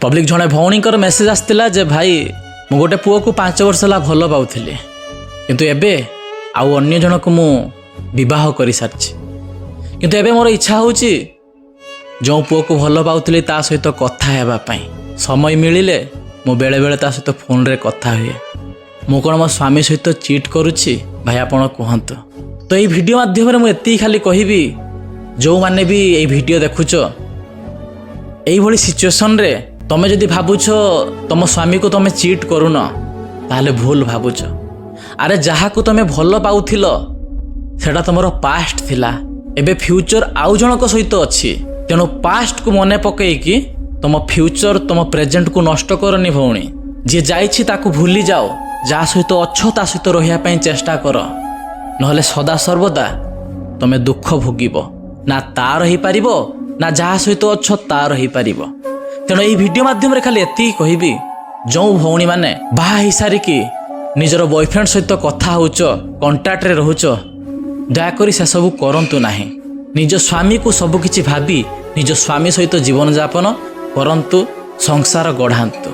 Public, ଜଣେ ଭଉଣୀଙ୍କର message ଆସିଥିଲା ଯେ ଭାଇ, ମୁଁ ଗୋଟେ ପୁଅକୁ 5 ବର୍ଷ ହେଲା ଭଲ ପାଉଥିଲି, କିନ୍ତୁ ଏବେ ଆଉ ଅନ୍ୟ ଜଣକୁ ମୁଁ ବିବାହ କରିସାରିଛି। କିନ୍ତୁ ଏବେ ମୋର ଇଚ୍ଛା ହେଉଛି ଯେଉଁ ପୁଅକୁ ଭଲ ପାଉଥିଲି, ତା ସହିତ କଥା ହେବା ପାଇଁ। ସମୟ ମିଳିଲେ ମୁଁ ବେଳେବେଳେ ତା ସହିତ ଫୋନ୍ରେ କଥା ହୁଏ। ମୁଁ କ'ଣ ମୋ ସ୍ୱାମୀ ସହିତ ଚିଟ୍ କରୁଛି? ଭାଇ, ଆପଣ କୁହନ୍ତୁ। ତ ଏଇ ଭିଡ଼ିଓ ମାଧ୍ୟମରେ ମୁଁ ଏତିକି ଖାଲି କହିବି, ଯେଉଁମାନେ ବି ଏଇ ଭିଡ଼ିଓ ଦେଖୁଛ, ଏଇଭଳି ସିଚୁଏସନରେ ତମେ ଯଦି ଭାବୁଛ ତମ ସ୍ୱାମୀକୁ ତମେ ଚିଟ୍ କରୁନ, ତାହେଲେ ଭୁଲ ଭାବୁଛ। ଆରେ, ଯାହାକୁ ତମେ ଭଲ ପାଉଥିଲ, ସେଟା ତମର ପାଷ୍ଟ ଥିଲା। ଏବେ ଫ୍ୟୁଚର ଆଉ ଜଣଙ୍କ ସହିତ ଅଛି। ତେଣୁ ପାଷ୍ଟକୁ ମନେ ପକେଇକି ତମ ଫ୍ୟୁଚର, ତମ ପ୍ରେଜେଣ୍ଟକୁ ନଷ୍ଟ କରନି ଭଉଣୀ। ଯିଏ ଯାଇଛି, ତାକୁ ଭୁଲି ଯାଅ। ଯାହା ସହିତ ଅଛ, ତା ସହିତ ରହିବା ପାଇଁ ଚେଷ୍ଟା କର। ନହେଲେ ସଦା ସର୍ବଦା ତମେ ଦୁଃଖ ଭୋଗିବ। ନା ତାର ହେଇପାରିବ, ନା ଯାହା ସହିତ ଅଛ ତାର ହେଇପାରିବ। ତେଣୁ ଏଇ ଭିଡ଼ିଓ ମାଧ୍ୟମରେ ଖାଲି ଏତିକି କହିବି, ଯେଉଁ ଭଉଣୀମାନେ ବାହା ହେଇସାରିକି ନିଜର ବୟଫ୍ରେଣ୍ଡ ସହିତ କଥା ହେଉଛ, କଣ୍ଟାକ୍ଟରେ ରହୁଛ, ଦୟାକରି ସେସବୁ କରନ୍ତୁ ନାହିଁ। ନିଜ ସ୍ୱାମୀକୁ ସବୁକିଛି ଭାବି ନିଜ ସ୍ୱାମୀ ସହିତ ଜୀବନଯାପନ କରନ୍ତୁ, ସଂସାର ଗଢ଼ାନ୍ତୁ।